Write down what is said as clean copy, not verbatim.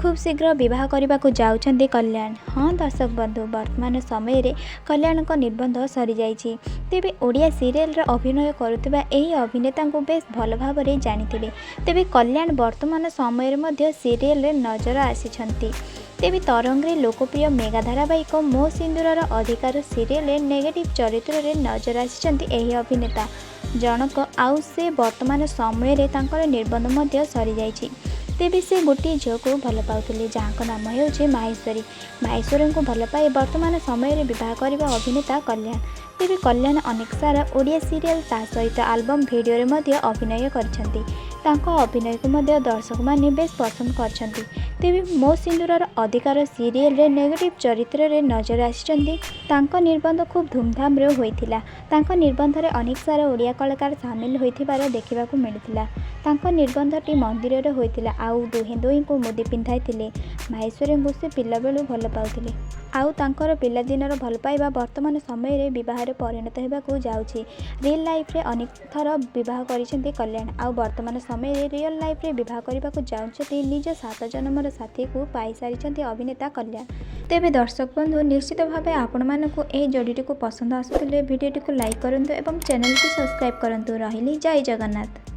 ଖୁବ୍ ଶୀଘ୍ର ବିବାହ କରିବାକୁ ଯାଉଛନ୍ତି କଲ୍ୟାଣ। ହଁ ଦର୍ଶକ ବନ୍ଧୁ, ବର୍ତ୍ତମାନ ସମୟରେ କଲ୍ୟାଣଙ୍କ ନିର୍ବନ୍ଧ ସରିଯାଇଛି। ତେବେ ଓଡ଼ିଆ ସିରିଏଲର ଅଭିନୟ କରୁଥିବା ଏହି ଅଭିନେତାଙ୍କୁ ବେଶ୍ ଭଲ ଭାବରେ ଜାଣିଥିବେ। ତେବେ କଲ୍ୟାଣ ବର୍ତ୍ତମାନ ସମୟରେ ମଧ୍ୟ ସିରିଏଲରେ ନଜର ଆସିଛନ୍ତି। ତେବେ ତରଙ୍ଗରେ ଲୋକପ୍ରିୟ ମେଗା ଧାରାବାହିକ ମୋ ସିନ୍ଦୁରର ଅଧିକାର ସିରିଏଲରେ ନେଗେଟିଭ୍ ଚରିତ୍ରରେ ନଜର ଆସିଛନ୍ତି ଏହି ଅଭିନେତା ଜଣକ। ଆଉ ସେ ବର୍ତ୍ତମାନ ସମୟରେ ତାଙ୍କର ନିର୍ବନ୍ଧ ମଧ୍ୟ ସରିଯାଇଛି। ତେବେ ସେ ଗୋଟିଏ ଝିଅକୁ ଭଲ ପାଉଥିଲେ, ଯାହାଙ୍କ ନାମ ହେଉଛି ମାହେଶ୍ୱରୀ। ମାହେଶ୍ୱରୀଙ୍କୁ ଭଲ ପାଇ ବର୍ତ୍ତମାନ ସମୟରେ ବିବାହ କରିବ ଅଭିନେତା କଲ୍ୟାଣ। ତେବେ କଲ୍ୟାଣ ଅନେକ ସାରା ଓଡ଼ିଆ ସିରିଏଲ, ତା ସହିତ ଆଲବମ୍ ଭିଡ଼ିଓରେ ମଧ୍ୟ ଅଭିନୟ କରିଛନ୍ତି। ତାଙ୍କ ଅଭିନୟକୁ ମଧ୍ୟ ଦର୍ଶକମାନେ ବେଶ୍ ପସନ୍ଦ କରିଛନ୍ତି। ତେବେ ମୋ ସିନ୍ଦୁରର ଅଧିକାର ସିରିଏଲରେ ନେଗେଟିଭ୍ ଚରିତ୍ରରେ ନଜର ଆସିଛନ୍ତି। ତାଙ୍କ ନିର୍ବନ୍ଧ ଖୁବ୍ ଧୁମଧାମରେ ହୋଇଥିଲା। ତାଙ୍କ ନିର୍ବନ୍ଧରେ ଅନେକ ସାରା ଓଡ଼ିଆ କଳାକାର ସାମିଲ ହୋଇଥିବାର ଦେଖିବାକୁ ମିଳିଥିଲା। ତାଙ୍କ ନିର୍ବନ୍ଧଟି ମନ୍ଦିରରେ ହୋଇଥିଲା, ଆଉ ଦୁହେଁ ଦୁହିଁଙ୍କୁ ମୁଦି ପିନ୍ଧାଇଥିଲେ। ମାହେଶ୍ୱରୀଙ୍କୁ ସେ ପିଲାବେଳୁ ଭଲ ପାଉଥିଲେ, ଆଉ ତାଙ୍କର ପିଲାଦିନର ଭଲ ପାଇବା ବର୍ତ୍ତମାନ ସମୟରେ ବିବାହରେ ପରିଣତ ହେବାକୁ ଯାଉଛି। ରିଅଲ୍ ଲାଇଫ୍ରେ ଅନେକ ଥର ବିବାହ କରିଛନ୍ତି କଲ୍ୟାଣ, ଆଉ ବର୍ତ୍ତମାନ ସମୟରେ ରିଅଲ୍ ଲାଇଫ୍ରେ ବିବାହ କରିବାକୁ ଯାଉଛନ୍ତି। ନିଜ ସାତ ଜନ୍ମର ସାଥୀକୁ ପାଇସାରିଛନ୍ତି ଅଭିନେତା କଲ୍ୟାଣ। ତେବେ ଦର୍ଶକ ବନ୍ଧୁ, ନିଶ୍ଚିତ ଭାବେ ଆପଣମାନଙ୍କୁ ଏହି ଯୋଡ଼ିଟିକୁ ପସନ୍ଦ ଆସୁଥିଲେ ଭିଡ଼ିଓଟିକୁ ଲାଇକ୍ କରନ୍ତୁ ଏବଂ ଚ୍ୟାନେଲକୁ ସବସ୍କ୍ରାଇବ୍ କରନ୍ତୁ। ରହିଲି, ଜୟ ଜଗନ୍ନାଥ।